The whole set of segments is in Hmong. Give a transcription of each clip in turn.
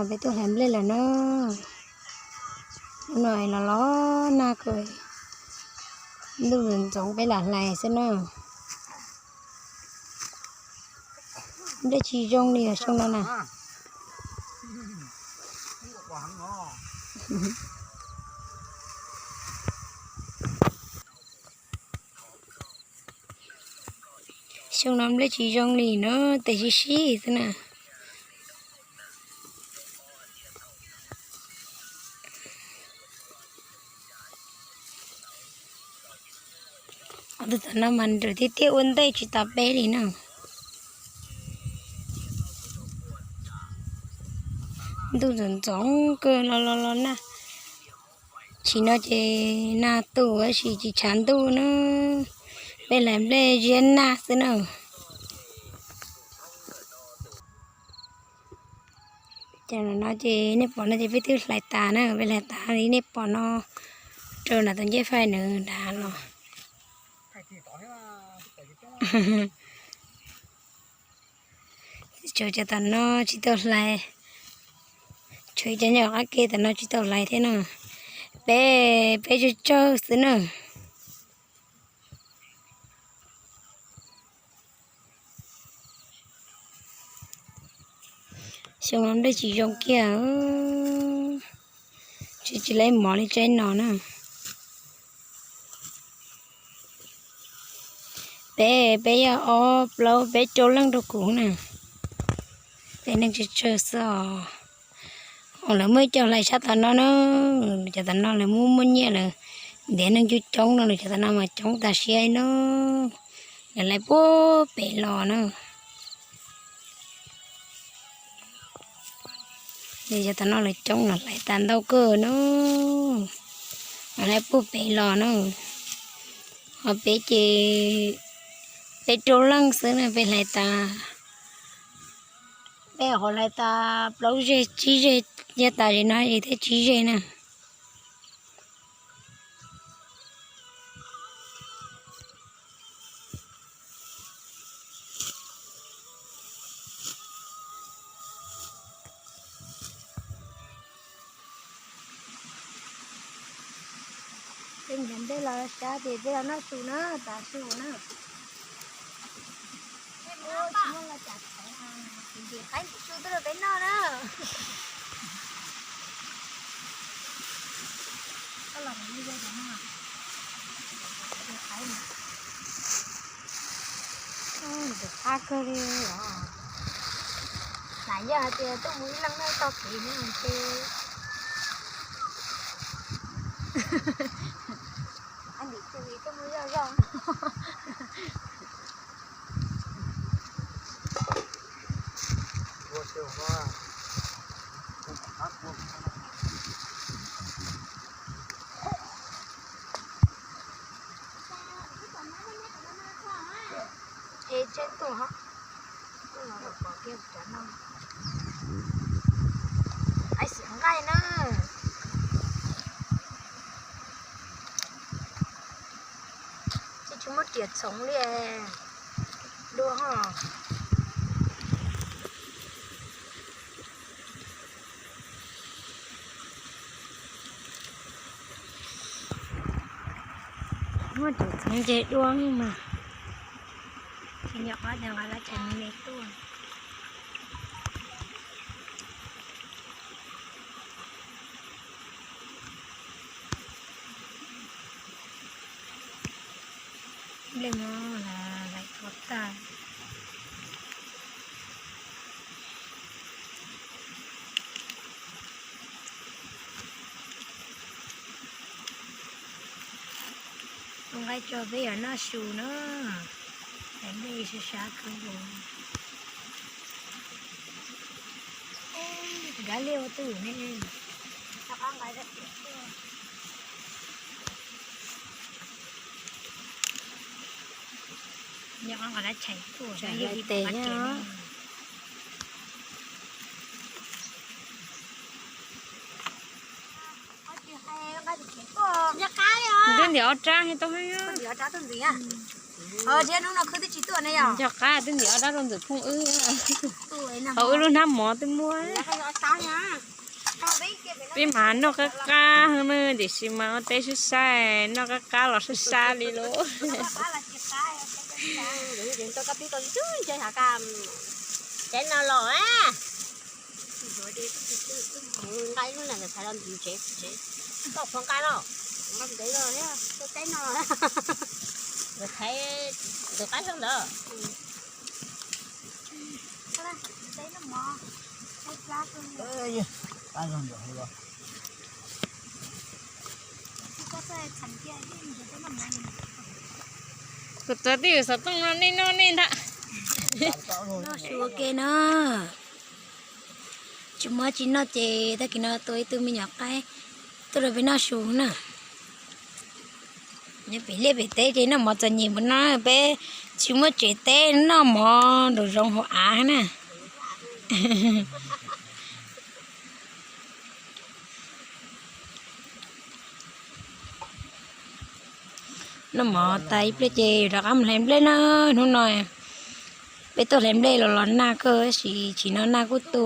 Peb tuaj hlais nplej lawm na. Hnub no los los nag kawg, ntuj ntxoov peb lam hlais xwb na. Nplej tsis zoo li xyoo no na. Xyoo no nplej tsis zoo li na, tes sib sib xwb na. Ob tug tom no mas nrws tiag tiag ua ntej tsis tau peb li na. Ntuj ntxoov ntxoov kawg los los los nag. Tsis no ces nag tu tab sis tsis tshav ntuj na. Peb hlais nplej ziab nag xwb na. Ces no ces nej pom no ces peb twb hlais tas na, peb hlais tas li nej pom no rau nram tus ncej faij nws nrad los. Tshuav cov tom no tsis tau hlais, tshuav cov nyob qab ke tom no tsis tau hlais thiab no. Peb, peb tsawg tsawg xwb na. Xyoo no nplej tsis zoo kiag, tsis, tsis lawv mov li tsaib no na. Peb, peb yog ob plaub peb rau leej rau kuv na. Peb neeg tsawg tsawg xwb os. Lawv muaj ib co hlais sab tom no na, cov tom no lawv muaj muaj nyiaj lawm, ntiav neeg coob coob no, lawv cov tom no mas coob tas siab no, lawv hlais puag pem los na. Cov tom no lawv coob los hlais tas ntau kawg na, lawv hlais puag pem los na. Ho peb ces peb rau leej xwb na peb hlais tas, peb ho hlais tas plaub zeg tsib zeg, yog tas zem no ces thiaj tsib zeg na. Peb ncav nplej los sab ces peb los noj su na, tas su na. Tsis muaj los cas, qaib ntim su tuaj rau peb noj na. Ntxim qab kawg li os. Lam yog hais tias tuaj mus ib leeg noj tog kev no ces, ntim su tuaj mus zoj zoj. Es tseb tuaj, tuaj los pom kiag cov no. Aib xim nqaij na. Tsis, tsis muaj riam txhoov li. Dua ho. Muaj riam txhoov ces dua mas. Tsis nyuam qhuav tias nqa lawv tseem me tuaj. Nplej mov hlais tag, ua nqaij tso peb yuav noj su na. Hlais nplej sab sab kawg nkaus. Nrab liaj ua twj ywm ne. Nyob qab nqa dab tshais tuaj, tes ntiav Rab tau, nco qab twb ntim ob rab rau ntxim phooj wb, hauv wb lub hnab mov twb muaj. Peb mas noj qab qab na, tiam sis mas ua teb sib sai, noj qab qab los sib sai li lauj. Teb no los, nqa ib lub na, ntxhais los ntxim tsev, koj qhuav nqa los, nqa ntxeev los thiab, teb no, ntxhais tus qab zog ntawd. Kuv tuav tib yam xov tooj no nej noj nej ntag. Noj su ua ke na. Tsis muaj tsis noj ces tag kis no tua ib tug me nyuam qaib tuaj rau peb noj su na. Nyob pem liaj pem teb ces noj mov txom nyem npaum no, peb tsis muaj tsev teb noj mov nraum zoov hauv av na. Noj mov tas ib pliag ces rov qab mus hlais nplej na. Hnub no peb tuaj hlais nplej los los nag kawg, tab sis tsis no nag kuj tu.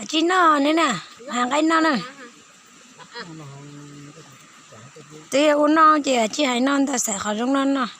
Tsis noj ne na, hais nqaij noj na. Twb yog ua noj ces tsis hais noj ntag, xaiv qhov zoo noj noj.